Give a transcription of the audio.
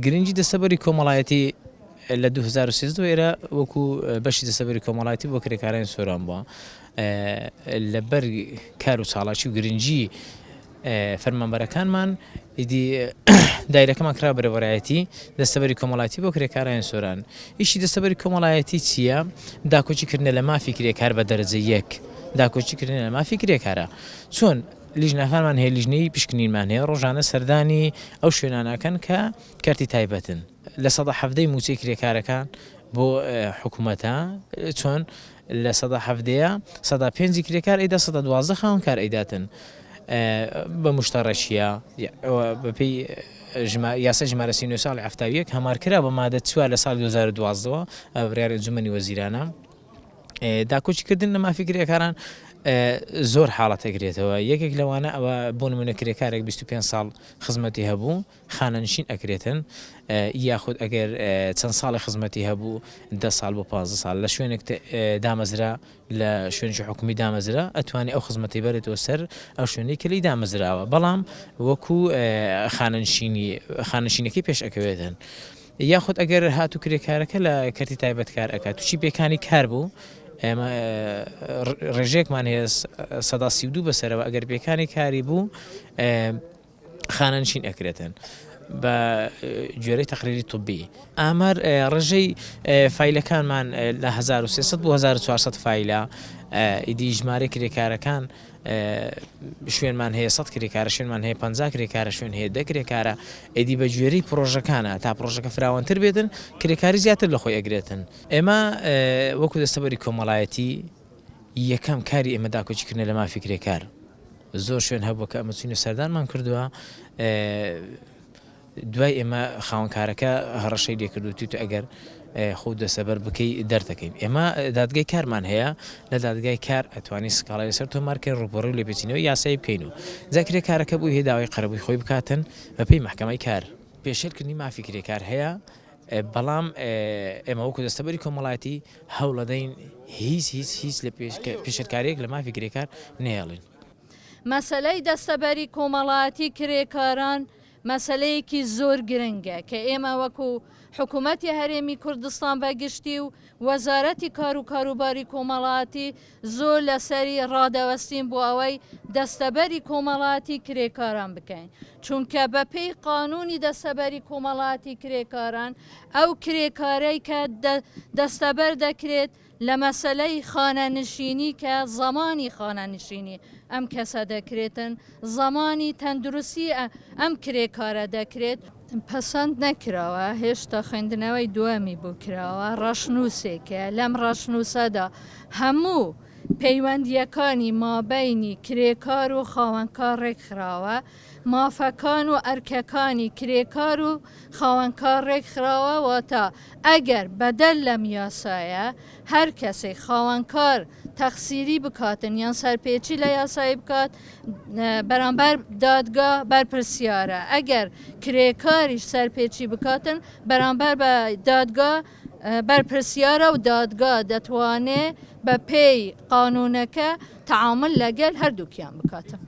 گرنگی دەستەبەری کۆمەڵایەتی لە 2013 ئێرە وەکو بەشی دەستەبەری کۆمەڵایەتی بۆ کرێکارانی سۆران بووە لەبەر کار و چاڵاکی و گرنگی فەرمانبەرەکانمان ئیدی دایرەکەمان کرا بەرێوەرایەتی دەستەبەری کۆمەڵایەتی بۆ کرێکارانی سۆران ئیشی دەستەبەری کۆمەڵایەتی چییە؟ داکۆکی کردنە لە مافی کرێکار بە دەرەجە یەک داکۆکی کردنە لە مافی کرێکارە چۆن لیژنەکانمان هەیە لیژنەی پشکنینمان هەیە ڕۆژانە سەردانی ئەو شوێنانەکەن کە کەرتی تایبەتن 17% موچەی کرێکارەکان بۆ حکوومەتە چۆن 17% 5% کرێکار ئەیدا 12% خاوەن کار ئەیداتن بە مشتەڕەشیە بەپێی یاسای ژمارە 39 ساڵی 71 هەمار کرا بە مادە چوار لە ساڵی 2012 بڕیاری ئەنجومەنی وەزیرانە داکۆکی کردن لە مافی کرێکاران زۆر حاڵەت ئەگرێتەوە یەکێک لەوانە ئەوە بۆ نمونە کرێکارێک 25 ساڵ خزمەتی هەبوو خانەنشین ئەکرێتن یاخود ئەگەر چەند ساڵی خزمەتی هەبوو ده ساڵ بۆ 15 ساڵ لە شوێنێک دامەزرا لە شوێنێکی حکومی دامەزرا ئەتوانێ ئەو خزمەتی بەرێتەوە سەر ئەو شوێنەی کە لێی دامەزراوە بەڵام وەکو خانەنشینی خانەنشینەکەی پێش ئەکەوێتن یاخود ئەگەر هاتوو کرێکارەکە لە کەرتی تایبەت کار ئەکات تووشی پێکانی کار بوو ئێمە ڕێژەیەکمان هەیە 32 بەسەرەوە ئەگەر پێکانی کاری بوو خانەنشین ئەکرێتن بە گوێرەی تەقریری طبی. ئامار ڕێژەی فایلەکانمان لە 1300 بۆ 1400 فایلە ئیدی ژمارەی کرێکارەکان شوێنمان هەیە 100 کرێکارە شوێنمان هەیە 50 کرێکارە شوێن هەیە دە کرێکارە ئیدی بە گوێرەی پرۆژەکانە تا پرۆژەکە فراوانتر بێتن کرێکاری زیاتر لە خۆی ئەگرێتن ئێمە وەکو دەستەبەری کۆمەڵایەتی یەکەم کاری ئێمە داکۆکیکردنە لە مافی کرێکار زۆر شوێن هەبووە کە ئەمە چوینە سەردانمان کردووە دوای ئێمە خاوەنکارەکە هەڕەشەی لێکردوتی تو ئەگەر خۆ دەسەبەر بکەی دەردەکەین ئێمە دادگای کارمان هەیە لە دادگای کار ئەتوانی سکاڵای لەسەر تۆمارکەین ڕووبەڕوو لێپێچینەوەی یاسایی بکەین و جا کرێکارەکە بووی هەیە داوای قەرەبووی خۆی بکاتن بەپێی مەحکەمەی کار پێشێلکردنی مافی کرێکار هەیە بەڵام ئێمە وەکو دەستەبەری کۆمەڵایەتی هەوڵەدەین هیچ هیچ هیچ لە پێشێلکارییەک لە مافی کرێکار نەهێڵین. مەسەلەی دەستەبەری کۆمەڵایەتی کرێکاران مەسەلەیەکی زۆر گرنگە کە ئێمە وەکو حکوومەتی هەرێمی کوردستان بە گشتی و وەزارەتی کار و کاروباری کۆمەڵایەتی زۆر لەسەری ڕادەوەستین بۆ ئەوەی دەستەبەری کۆمەڵایەتی کرێکاران بکەین چونکە بەپێی قانونی دەستەبەری کۆمەڵایەتی کرێکاران ئەو کرێکارەی کە دەستەبەر دەکرێت لە مەسەلەی خانەنشینی کە زەمانی خانەنشینی ئەم کەسە دەکرێتن، زەمانی تەندروستی ئەم کرێکارە دەکرێت، پەسەند نەکراوە، هێشتا خوێندنەوەی دووەمی بۆ کراوە، ڕەشنووسێکە، لەم ڕەشنووسەدا هەموو پەیوەندییەکانی مابەینی کرێکار و خاوەنکار ڕێکخراوە، مافەکان و ئەرکەکانی کرێکار و خاوەنکار ڕێکخراوە، واتە ئەگەر بەدەر لەم یاسایە هەر کەسێک خاوەنکار تەقسیری بکاتن یان سەرپێچی لە یاسایی بکات بەرامبەر دادگا بەرپرسیارە، ئەگەر کرێکاریش سەرپێچی بکاتن بەرامبەر بە دادگا بەرپرسیارە و دادگا دەتوانێ بە پێی قانونەکە تەعامول لەگەل هەردووکیان بکاتن.